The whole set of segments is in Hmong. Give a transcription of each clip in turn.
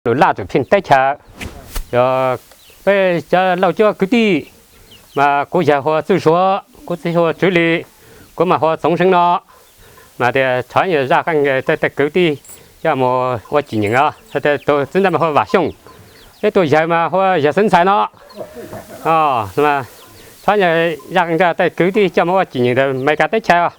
lus laj tsum pheej teb chaws. Yog peb cov lauj cuab kwv tij mas kuv yawg hu ua Txwj Suav, kuv txiv hu ua Tswv Lis, kuv mas hu ua Txoov Seev no. Mas tias tshov zaj qeej tej kwv tij coj mus ua cim nyeem os. Tus txiv ntxawm mas hu ua Vam Xyooj, ib tug yawg mas hu ua yawg Xeev Ntxhais no. Tshov zaj qeej tej kwv tij coj mus ua cim nyeem ntawm Amelikas teb chaws os.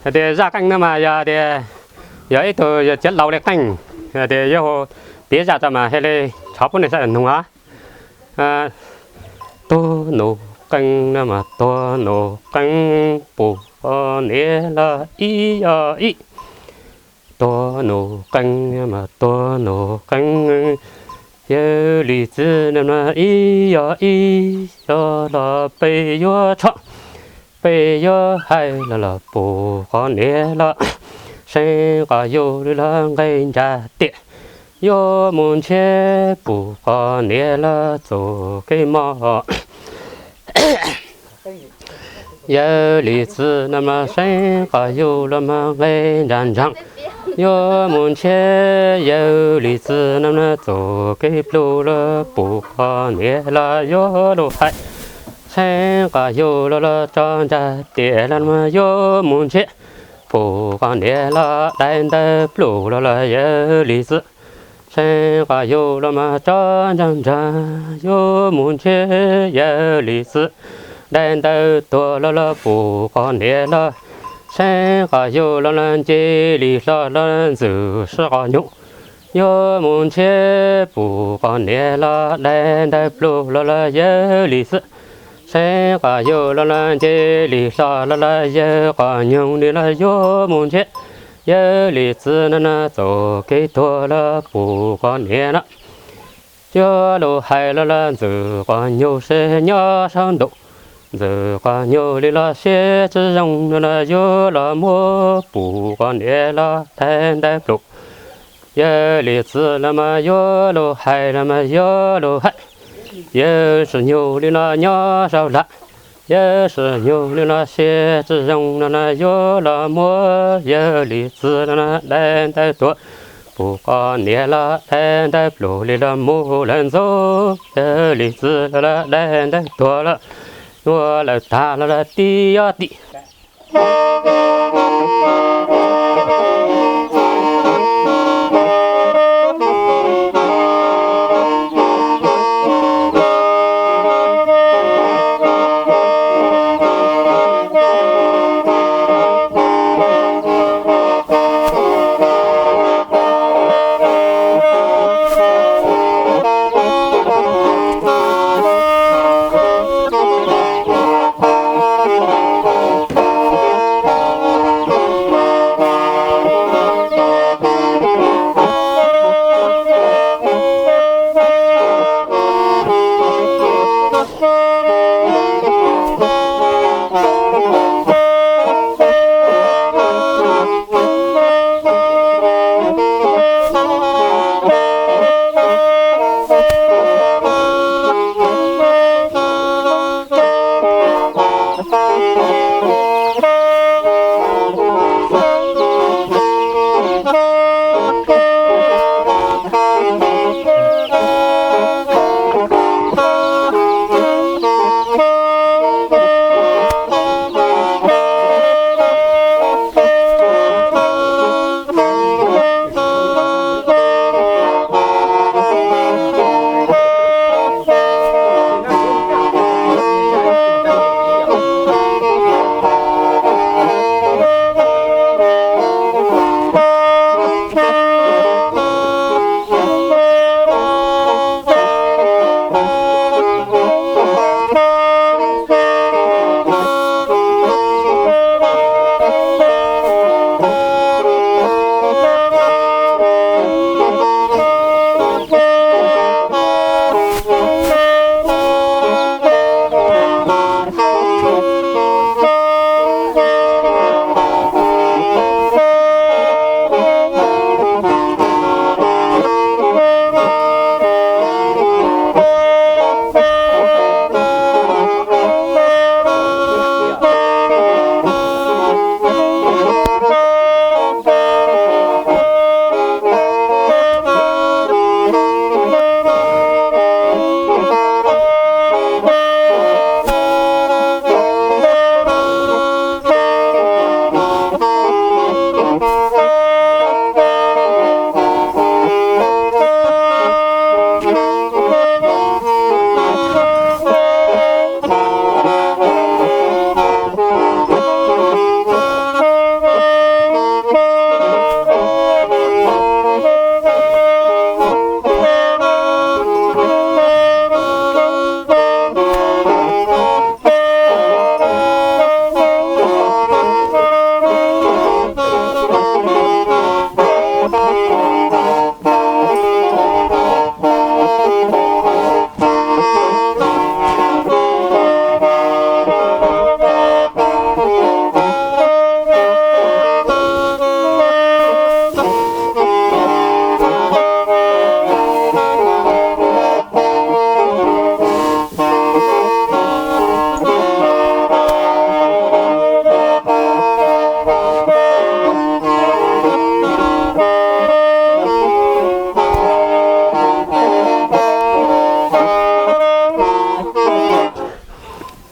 Hais tias zaj qeej no mas yog tias yog ib tug yog cov laus li qeej, tias yuav hu piav zaj rau mas thiaj li tshov pub nej sawv daws mloog os. Tuag nus qeej no mas tuag nus qeej pum qhov niam los ib yog ib. Tuag nus qeej mas tuag nus qeej, yawg Lis Txwj no mas ib yog ib, yog los peb yuav tshov, peb yuav hais los los pum qhov niam los seev qhov yus li los nqe ntsa tiam, yuav mus ntshe pum qhov niam los txus kev mob. Yawg Lis Txwj no mas seev qhov yus los mas nqe ntsa ntsees, Yuav mus ntshe yawg Lis Txwj no txoj kev pluag los puv qhov niam los yuav luag hais. Seev qhov yug los los tso ntsa tias los mas yuav mus ntshe puv qhov niam los dai ntawv pluag los los yawg Lis Txwj. Seev qhov yug los mas tso ntsa ntsa yuav mus ntshe yawg Lis Txwj. Dai ntawv tuag los los puv qhov niam los. Seev qhov yug los los nce li hlo los ntxwm sib qhov nyuj yuav mus ntshe puv qhov niam los dai ntawv pluag los los yawg Lis Txwj. Seev qhov yug los los nce li hlo los los yawg qhov nyuj li los yuav mus ntshe yawg Lis Txwj no txoj kev tuag los puv qhov niam no. Yuav luag hais los los ntxwm qhov nyuj seb nyob saum ntuj, ntxwm qhov nyuj li los siab tsis zoo no los yuav los muab puv qhov niam los dai ntawv pluag. Yawg Lis Txwj los mas yuav luag hais los mas yuav luag hais. Yawg Lis Nyug li no nyob saum lag, yawg Lis Nyug li no siab tsis zoo no los yuav los muab yawg Lis Txwj no dai ntawv tuag. Puv qhov niam los dai ntawv pluag li los mus lawm ntxov, yawg Lis Txwj los los dai ntawv tuag los yuav lawm tag los los tib ob tim.